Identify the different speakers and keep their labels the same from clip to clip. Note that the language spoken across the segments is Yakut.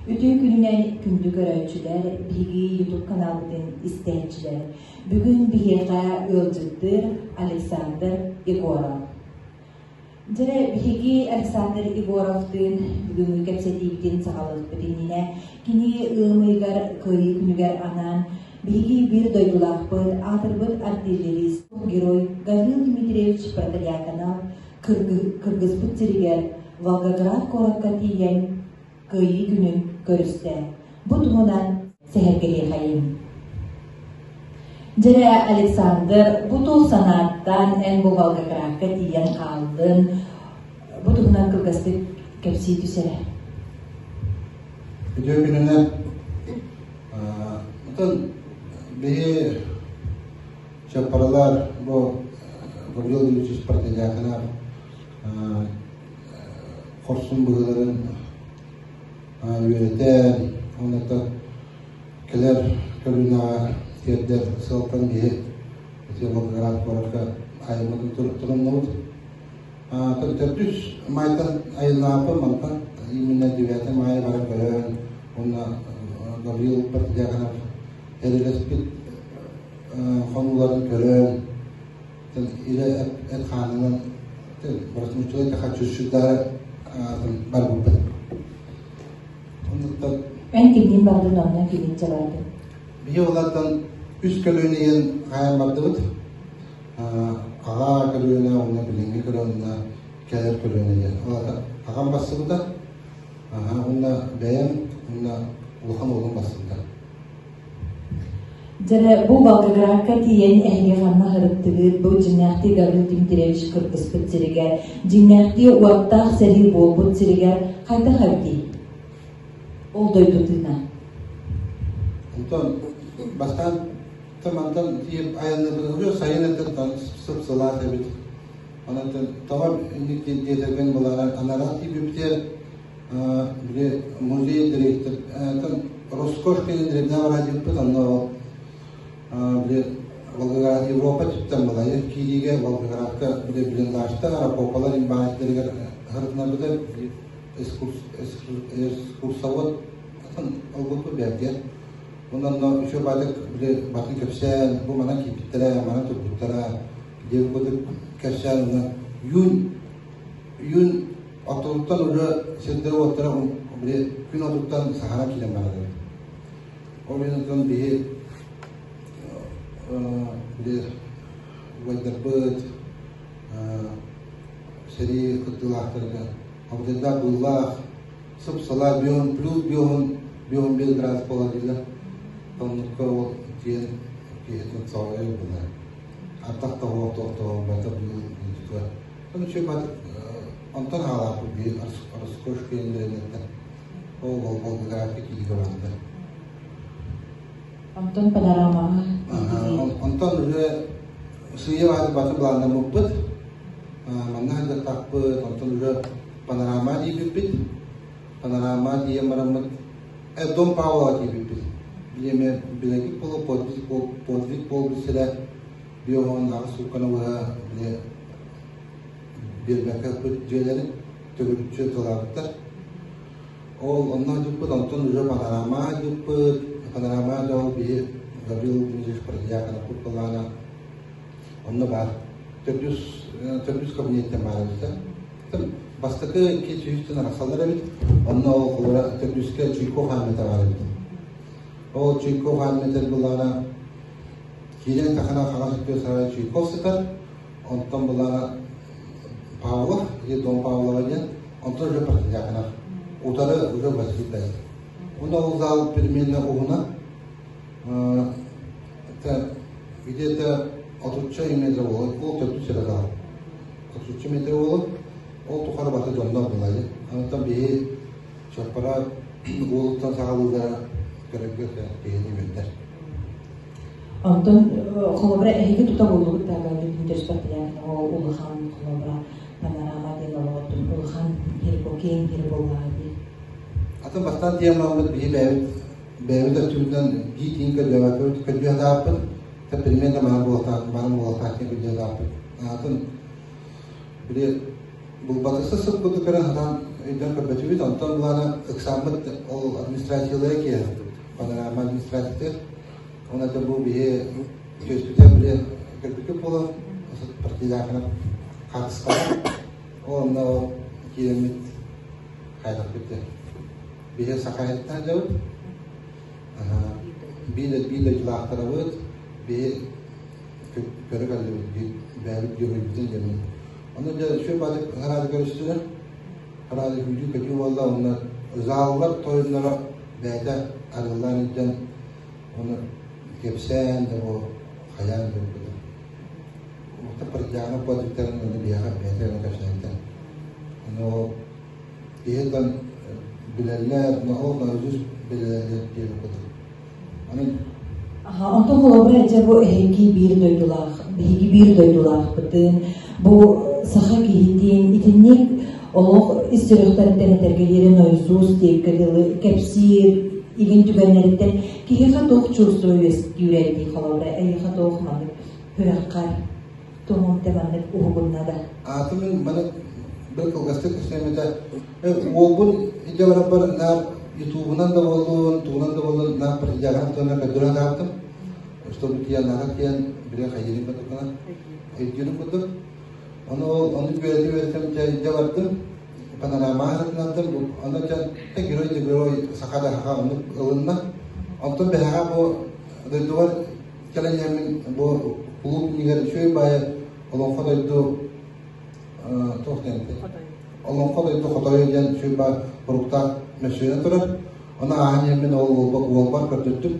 Speaker 1: Үтүө күнүнэн күндү көрөөччүлэр, биһиги YouTube каналбытын истээччилэр. Бүгүн биһиэхэ ыалдьыттыыр Александр Егоров. Дьэ, биһиги Александр Егоровтыын бүгүҥҥү кэпсэтиибитин саҕалыахпыт иннинэ, кини ыам ыйыгар Кыайыы күнүгэр анаан биһиги биир дойдулаахпыт, аатырбыт артиллерист, герой Гаврил Дмитриевич Протодьяконов кыргыспыт сиригэр Волгоград куоракка тиийэн Кыайыы күнүн көрүстэ. Бу туһунан сэһэргэһиэхэйиҥ. Дьэрэ, Александр, бу тул санааттан эн бу Волгоградка тиийэн хааллын. Бу туһунан кылгастык кэпсии түс эрэ.
Speaker 2: Үтүө күнүнэн. Оттон биһи чаппаралар бу Гаврил Ильич Протодьяконов хорсун быһыыларын үөрэтэн, уонна кэлэр көлүөнэҕэ тиэрдэр сыалтан биһи ити Волгоград куоракка айыммытын туруннубут. Төрдүс майтан айыллааппын мантан именно 9 мая баран көрөн уонна Гаврил Протодьяконов тэрилэспит хонууларын көрөн илэ эт хаанынан бороснуччалай хаччуччудары барбыппыт. Оннуктан
Speaker 1: Эн кимниин бардын, онно киминчэ бардын?
Speaker 2: Биһи олартан үс көлүөнэ иһин хаайан бардыбыт. Аҕа көлүөнэ, уонна билиҥҥи көлүөнэ, кэлэр көлүөнэ диэн. Аҕам бассыбыта, уонна бэйэм, уонна улахан уолум бассыбыта.
Speaker 1: Дьэ, бу Волгоградка тиийэн эһиги ханна сырыттыгыт? Бу дьиҥнээхтии Гаврил Дмитриевич кыргыспыт сиригэр, дьиҥнээхтии уоттаах сэрии буолбут сиригэр хайдах эбитий? Ол дойду тыына.
Speaker 2: Онтон бастаан мантан тиийэн айанныырбытын сайын эрдэ сып-сылаас эбит. Онон тоҕо инник диэтэргин булаара анараа тиийбиппитигэр били музей директор Роскошь диэн древнэй радиоппыт онно били Волгоград Европа түптэн балайы киириигэ Волгоградка били блиндажтар Арапопалар имбааннарыгар сырытынарбыта экскурсовод атын ылбыппыт бэргэн. Онон үчүгэй баатык били батын кэпсээн бу манан киирбиттэрэ манан турбуттара диэн курдук кэпсээн уонна июнь июнь Ортотуттан уже сирдэрэ-уоттара били күн отуттан саһара киирэн барар эбит. Ол иһин оттон биһи били убайдарбыт сэрии кыттыылаахтарга абытайдаах быыллаах сып-сылаа бион плюс биоһун биоһун биэс градус буолар дииллэр. Оннукка ол тиийэн киһитин соҕойор буолар. Ардах да уот барыта быыл Үчүгэй онтон хаалааппыт биир роскошь киэннэринэттэн ол Волгоградка киигэ барда.
Speaker 1: Онтон панорамаҕа
Speaker 2: Онтон уже сыыйа бааты баты былааннаммыппыт. Манна сылдьаттаахпыт, онтон уже панорама диэбиппит. Панорама тиийэн бараммыт Дом Павлова диэбиппит. Биэмэ билэгит буолу подвиг подвиг буолбут сирэ биоһон аҕыс суукканы быһа били биэрбэккэ ыппыт дьиэлэрин төгүрүччү тылаабыттар. Ол онно дьыппыт, онтон уже панорама дьыппыт, панорама дьол биһи Гаврил Дмитриевич Протодьяконов курталаана онно баар. Төрдүс, төрдүс кабинеттен баар эбит. Бастакы икки сүүстэн арахсаллар эбит. Онно ол холобура төрдүскэ Чуйков хааммыта баар эбит. Ол Чуйков хааммыта булаана киирэн тахана хаҥас өттүгэр сарай Чуйков сытар. Онтон была Павлов или Дом Павлова диэн, онтон уже Протодьяконов. Утары уже Василий Дай. Уонна ол зал примерно уһуна это где-то отучча метр буолар, ол төрдүс эрэ зал. Отучча метр буолар, ол тухары баты дьоннор булайы. Онтон биһи Чаппара уолуттан саҕалыылара көрөргө киһини үөрдэр.
Speaker 1: Онтон холобура эһиги тута буллугут да Дмитрий улахан холобура панорама диэн олоҕоттун улахан киэҥ сир буоллаҕа дии.
Speaker 2: Атын бастаан темаммыт биһи бэйэбит бэйэбит өттүбүтүнэн биир тиин көрдөөбөппүт көрдүөхтаахпыт примерно маһан буолуохтаах маһан буолуохтаах диэн көрдүөхтаахпыт. Атын били булбатыса сыппыты көрөн сатаан өйдөөн көрбөтүбүт, онтон былаана ыксааммыт ол администрациялара киэһэрдибит. Панорама администрациятыгар. Онон это бу биһи түөспүтэ били көрбүккүт буолан партиялаахынан хаартыскаҕа. Онно ол киирэммит хайдахпыт Биһи Сахаһыттан дьабыт. Биир биир дойдулаахтарабыт, биһи көрө кэллибит, бэйэбит геройбутун диэммит. Онно дьэ үчүгэй баҕайытык хараады көрүстүлэр. Хараады күүтүү-көтүү буолла уонна заллар тойонноро бэйэтэ арыллаан илдьэн ону кэпсээн да бу хайаан да курдук. Уопта Придянов подвигтарын ону биһиэхэ бэйэтэ гына кэпсээбитэ. Ону киһи тан билэллэр, ол наизусть билэллэр диэн курдук. Аны
Speaker 1: Онтон холобура дьэ бу эһиги биир дойдулаах, биһиги биир дойдулаахпытын, бу саха киһитин итинник олох ис сүрэхтэриттэн этэргэ диэри нойзуус диэккэ дылы кэпсиир игин түгэннэриттэн киһиэхэ туох чувство үөскүүрэ дии холобура эйиэхэ туох маннык күрэххэр туһунта маннык уһугунна да?
Speaker 2: Аатым мин маны бір кылгастык кэпсээмэтэ уолбун илдьэ барарбар наар ютубунан да буоллун, тугунан да буоллун наар партизаҕынан туһунан көрдөрөн таһаартым. Чтобы тиийэн наада тиийэн били хайдыырын курдук өйдүүрүн курдук. Ону ону үөрэтэ үөрэтэн дьэ илдьэ бардым. Панорамаҕа сытынардым. Ону дьэ герой да герой саха да саха оннук ылынна. Онтон бэһэҕэ бу дойдубар кэлэн иһэммин бу кулууп иннигэр үчүгэй баайы Олоҥхо дойду туох диэн Олоҥхо дойду хотойо диэн үчүгэй баар уруктаах мөссүөнэ турар. Ону ааһан иһэммин ол уолбар көрдөрдүм.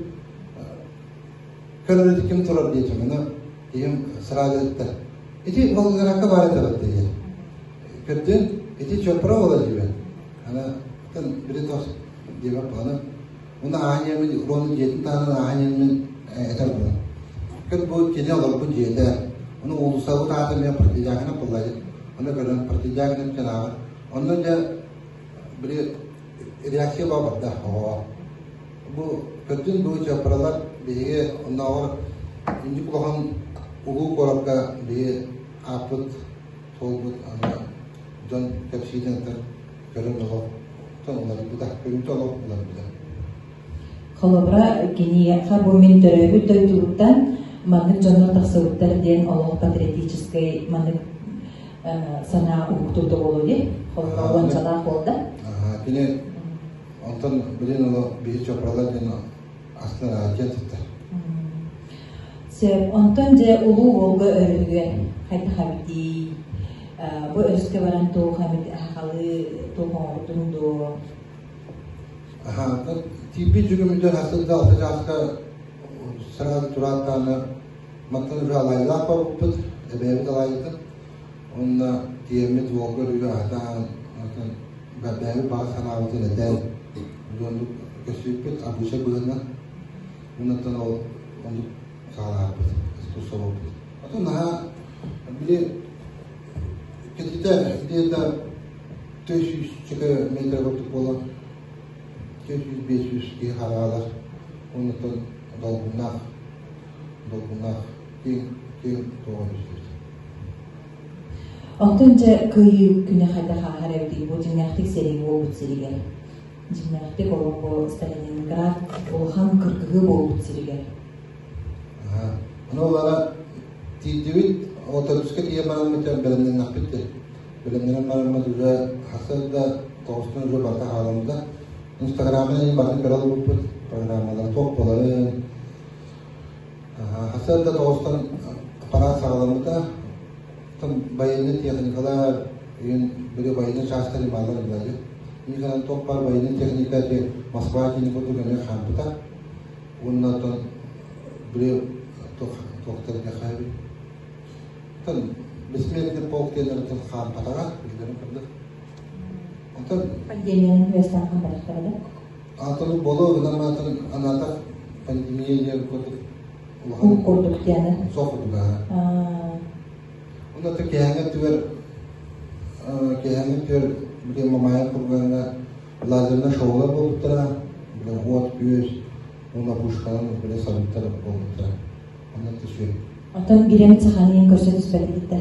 Speaker 2: Көрөрү ким турар диэтим. Ону киһим сразу эттэ. Ити Волгоградка баар этэ диye. Көрдүн, ити Чопра буолар диибин. Аны били тос диэбэп аны Уна ааһан иһэммин, Рону дьиэтин таһынан ааһан иһэммин этэр буолан. Көр бу кини олорбут дьиэтэ. Ону уулуссабыт аата эмиэ Партизакина буолла Ону көрөн Партизакина чанааҕар. Онно дьэ били реакция барда оҕоҕо. Бу көрдүн бу чаппаралар биһиги оннооҕор инник улахан улуу куоракка биһи ааппыт суолбут аны дьон кэпсиирин көрөн олох уларыйбыта, көрүүтэ олох уларыйбыта.
Speaker 1: Холобура, киниэхэ бу мин төрөөбүт дойдубуттан маннык дьоннор тахсыбыттар диэн олох патриотическай маннык санаа уһуктуута буолуо дии. Холобура, уончалаах буолда.
Speaker 2: Кини онтон билин олох биһи чопралар диэн астына дьиэн туттар.
Speaker 1: Сөп. Онтон дьэ Улуу Волга өрүһүгэр хайдах эбитий? Бу өрүскэ баран туох эмит аһахалыы туох оҥордуҥ дуо?
Speaker 2: Аха, тиийбит дьүгүмүтүн хасыл да алта чааска сразу турааттааны мантан уже алайылаах барбыппыт, эбээбит алайытын. Онно тиийэммит Волга өрүһү аһатаан, онтон бэйэбит баҕа санаабытын этэн, оннук көссүүппүт обычай быһыынан Оннуттан ол оннук саҕалаабыт, экскурсоводпут. Атын наһаа били кэтитэ где-то 400 метр курдук буолар, 400-500 киһи хараҕалар. Оннуттан долгуннаах, долгуннаах киэҥ киэҥ туоҕа түстүбүт.
Speaker 1: Онтон дьэ Кыайыы күнэ хайдах ааһар эбитий бу дьиҥнээхтик сэрии буолбут сиригэр? Дьиҥнээхтик олоҥхо Сталининград улахан кыргыһыы буолбут сиригэр.
Speaker 2: Ону олара тиийдибит, автобуска тиийэн бараммыт бэлэмнэннэхпит де. Бэлэмнэнэн бараммыт уже хасыарда тоҕустан уже барыта хаалыммыта. Инстаграмынан барын көрө олорбуппут, программалар туох буоларын. Хасыарда тоҕустан аппарат саҕаламмыта. Военный техникалар, били военный чаастар имаалар билэлэр. Инниканан туох баар военный техника ити Москва кини курдук эмиэ хаампыта. Уонна оттон били туохтар диэхэ Оттон бессмертный полк диэннэр хаампатаҕа билэрин курдук.
Speaker 1: Онтон пандемияны үөстээн хампатахтара да?
Speaker 2: Антон боло гынан атын анатах пандемия диэн курдук
Speaker 1: улахан курдук диэни.
Speaker 2: Суох курдук аа. Онно киэһэҥҥи өттүгэр киэһэҥҥи өттүгэр били Мамаев кургаҥҥа лазернай шоулар буолбуттара, били уот-күөс уонна пушканан били салюттар буолбуттара. Онно түсүө.
Speaker 1: Оттон биремит саханыйын көрсө түспэтигит да?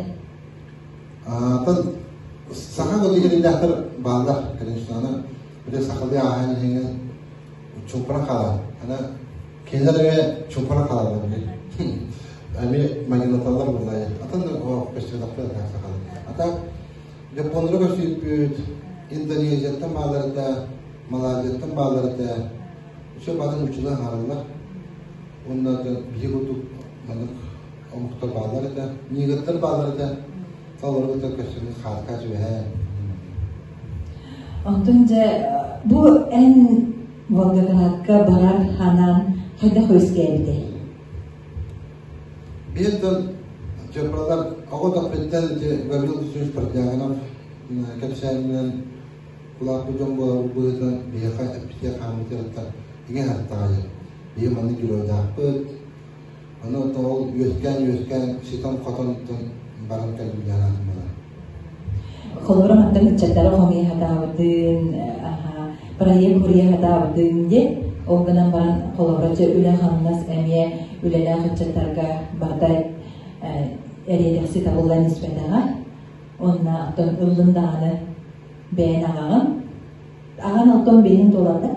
Speaker 2: Аатан Саха кодигериннээхтэр бааллар, конечно, аны били сахалыы ааһан иһиҥин чуумпуран хаалар. Аны кинилэр эмиэ чуумпуран хаалаллар били. Эмиэ майгынаталлар буоллаайа. Атын көстүбэтэхпит атаах сахалыы. А так Японнары көрсүппүт, Индонезияттан бааллар этэ, Малайзияттан бааллар этэ. Все баатын учуна аһараллар. Уонна биһи курдук маннык омуктар бааллар этэ. Негрдар бааллар этэ. Олору кытта көрсөммүт хаатка түбэһэн.
Speaker 1: Онтон дьэ бу эн Волгоградка барар ханаан хайдах үөскээбитэй?
Speaker 2: Биир тыл дьоппалар оҕо тохпиттан ити Гаврил Кузьмич Протягинов кэпсээнинэн улааппыт дьон буолар быһыытынан биһиэхэ эппитигэр хааммытыгар иҥэ саттаҕайы. Биһи маннык геройдаахпыт. Ону ол үөскээн-үөскээн ситэн-хотон баран кэлбит анаатым буолар.
Speaker 1: Холобура мантан ыччаттары хомуйа сатаабытын, проект суруйа сатаабытын диэн, ол гынан баран холобура чэ үлэ-хамнас эмиэ үлэлээх ыччаттарга барыта эриэдэхси табыллан испэтэҕэ. Уонна оттон ыллын даҕаны бэйэн аҕаҕын. Аҕан оттон биһин туоларда.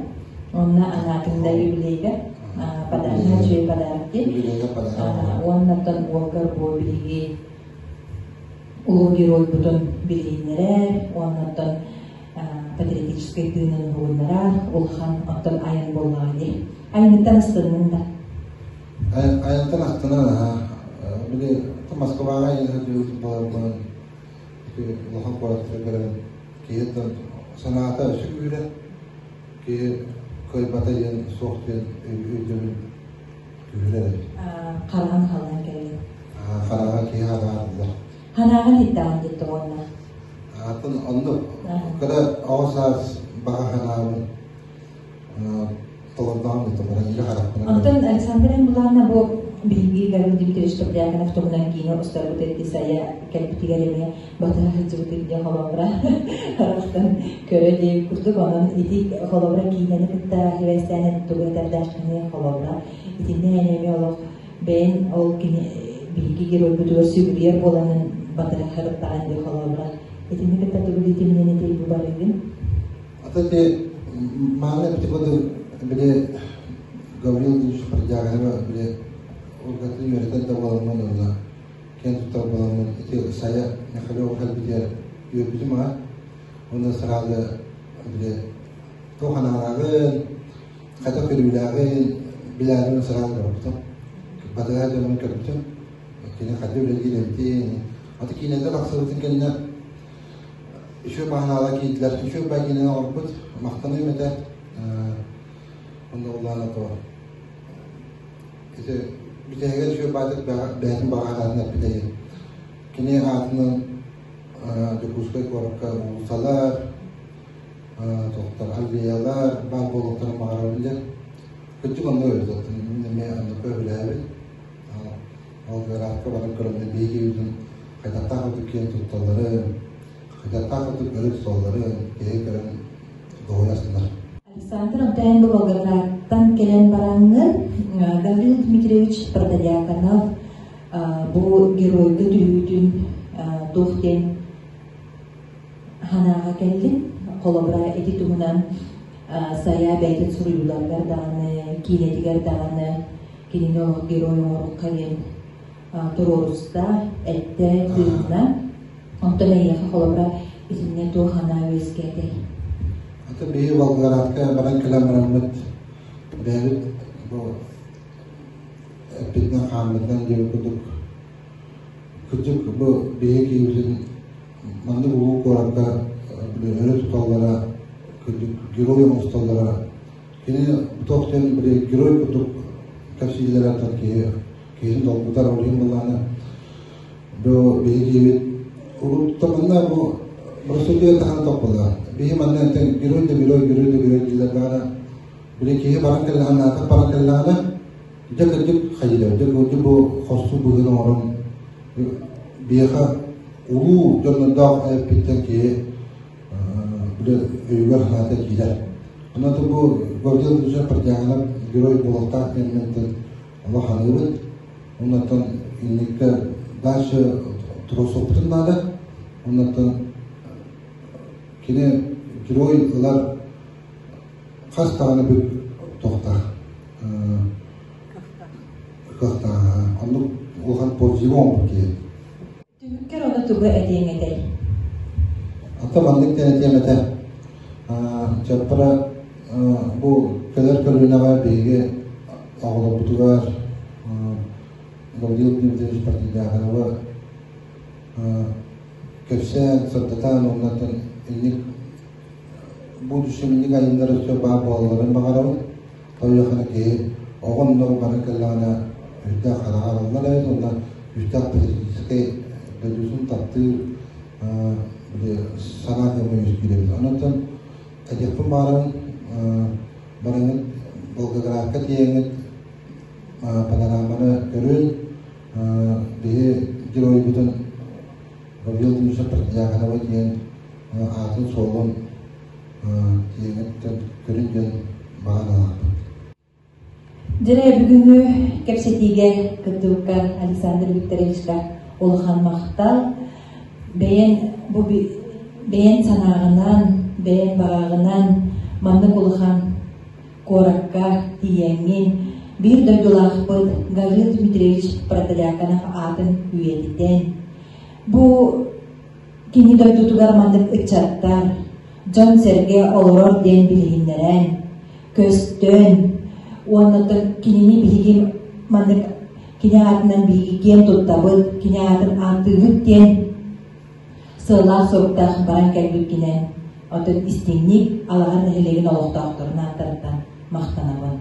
Speaker 1: Онно анаатыҥ да юбилейга подарок, үчүгэй подарок диэн. Уонна оттон уолгар бу биһиги улуу геройбутун билиһиннэрэр уонна оттон патриотическай тыынын уһугуннарар улахан оттон айан буоллаҕа дии. Айаныттан астыннын да?
Speaker 2: Айантан астынан аха. Били Москваҕа айан буоларбын улахан куораттары көрөн киһи санаата өссө күүрэ киһи кыайбата диэн суох диэн өйдөбүл күүһүрэр эбит.
Speaker 1: Хараҕын халлан кэллин.
Speaker 2: Хараҕа киһи хараҕа
Speaker 1: Ханаҕын иттаҕын диттэ уонна.
Speaker 2: Атын оннук кыра оҕо саас баҕа санаабын толордоҕум диттэ баран илэ харахпынан.
Speaker 1: Онтон Александр Эмбуланна бу биһиги Гаврил Дмитриевич Тобрякинов туһунан киинэ устарбыт ити сайа кэлбитигэр эмиэ батыһа сылдьыбытын диэн холобура харахтан көрө диэбит курдук онон ити холобура киинэни кытта сибээстээн тугу этэрдээххиний холобура итиннэ эн эмиэ олох бэйэн ол кини биһиги геройбутугар сүгүрүйэр буоланын батыһа сырыттаҕын дии холобура итини кытта тугу диэтиминэн ити бу барыгын
Speaker 2: Ата ти мааны эпити курдук били Гаврил Ильич Продягинова били ургатын үөрэтэр да буоламмын уонна киэн туттар буоламмын ити Сайа Михалева кэлбитигэр үөрбүтүм аҕа уонна сразу били туох анаалааҕын хайдах көрүүлээҕин билээрин сразу барбытым батыһа дьонун көрбүтүм кини хайдах үлэлиир эбитин аты киинэтэ тахсыбытын кэннэ үчүгэй баһанаала киирдилэр үчүгэй бай киинэни оҥорбут махтаныым этэ онно улаана то ити бүтэһигэр үчүгэй баайдык бэйэтин баҕаһаатын эппитэ кини аатынан Дьокуускай куоракка уулуссалар тохтор аллеялар баар буолуохтарын баҕарабын диэн кырдьык онно өлбүт мин эмиэ оннукка үлэлээбит ол ыраахха баран көрөннө биһиги үүтүн хайдахтаах курдук киэн тутталларын хайдахтаах курдук өрө туталларын киһи көрөн доһуйа астынар
Speaker 1: Александр Антонович Волгоградтан кэлэн бараҥҥын Гаврил Дмитриевич Протодьяконов бу геройга түһүүтүн туох диэн санааҕа кэллин. Холобура, ити туһунан Сайа бэйэтин суруйууларыгар даҕаны, киинэтигэр даҕаны кинини олох герой оҥоруохха диэн туруоруста, эттэ, тыынна. Онтон эйиэхэ холобура итиннэ туох санаа үөскээтэй?
Speaker 2: Аты биһи Волгоградка баран кэлэн бараммыт бэйэбит бу эппитинэн хааммытынан диэбит курдук кырдьык бу биһи киһибитин маннык улуу куоракка өрө туталлара кырдьык герой оҥостоллоро кини туох диэн били герой курдук кэпсииллэрэ киһи киһини долгутар ол иһин былаана бу биһи киһибит урут манна бу Россия тахан тохпула биһи манна ентен герой да герой герой да герой дииллэр даҕаны били киһи баран кэллэҕинэ наатах баран кэллэҕинэ дьэ кырдьык хайыыр дьэ кырдьык бу хорсун быһыыны оҥорон биһиэхэ улуу дьоннордоох эппиттэн киһи били өйүгэр санаата киирэр. Онон бу Гаврил Ильич Протягинов герой буолуохтаах диэн олох саныыбыт. Оннуттан инникке дальше туруорсуохпутун наада. Оннуттан Кини герой ылар хас даҕаны бүк тохтаах кыахтаах. Оннук улахан подвиг оҥорбут киһи.
Speaker 1: Түмүккэр ону тугу этиэҥ этэй?
Speaker 2: Ата маннык диэн этиэм этэ. Чаппара бу кэлэр көлүөнэҕэ биһиги оҕолорбутугар Гаврил Дмитриевич Протодьяконова кэпсээн, сырдатан уонна инник будущем инник айымнар өссө баар буолалларын баҕарабын. Тойохана киһи оҕо онно баран кэллэҕинэ үрдээх хараҕа арыллар эбит уонна күүстээх патриотическай дойдутун таптыыр санаа кэмэ үөскүүр эбит. Онон этиэхпин баҕарабын бараҥҥыт Волгоградка тиийэҥҥит панораманы көрүн биһи геройбутун Гаврил Дмитриевич Протодьяконова диэн аатын-суолун тиийэҥҥит көрүн диэн баҕа
Speaker 1: Дьэрэ бүгүҥҥү кэпсэтиигэ кыттыбыккар Александр Викторовичка улахан махтал. Бэйэн бу бэйэн санааҕынан, бэйэн баҕаҕынан маннык улахан куоракка тиийэҥҥин биир дойдулаахпыт Гаврил Дмитриевич Протодьяконов аатын үйэтитэн, бу кини дойдутугар маннык ыччаттар, дьон-сэргэ олорор диэн билиһиннэрэн, көстөн уонна кинини биһиги маннык кини аатынан биһиги киэн туттабыт, кини аатын ааттыыбыт диэн сыаллаах-соруктаах баран кэлбиккинэн, оттон истиҥник Алаҕар нэһилиэгин олохтоохторун ааттарыттан махтанабын.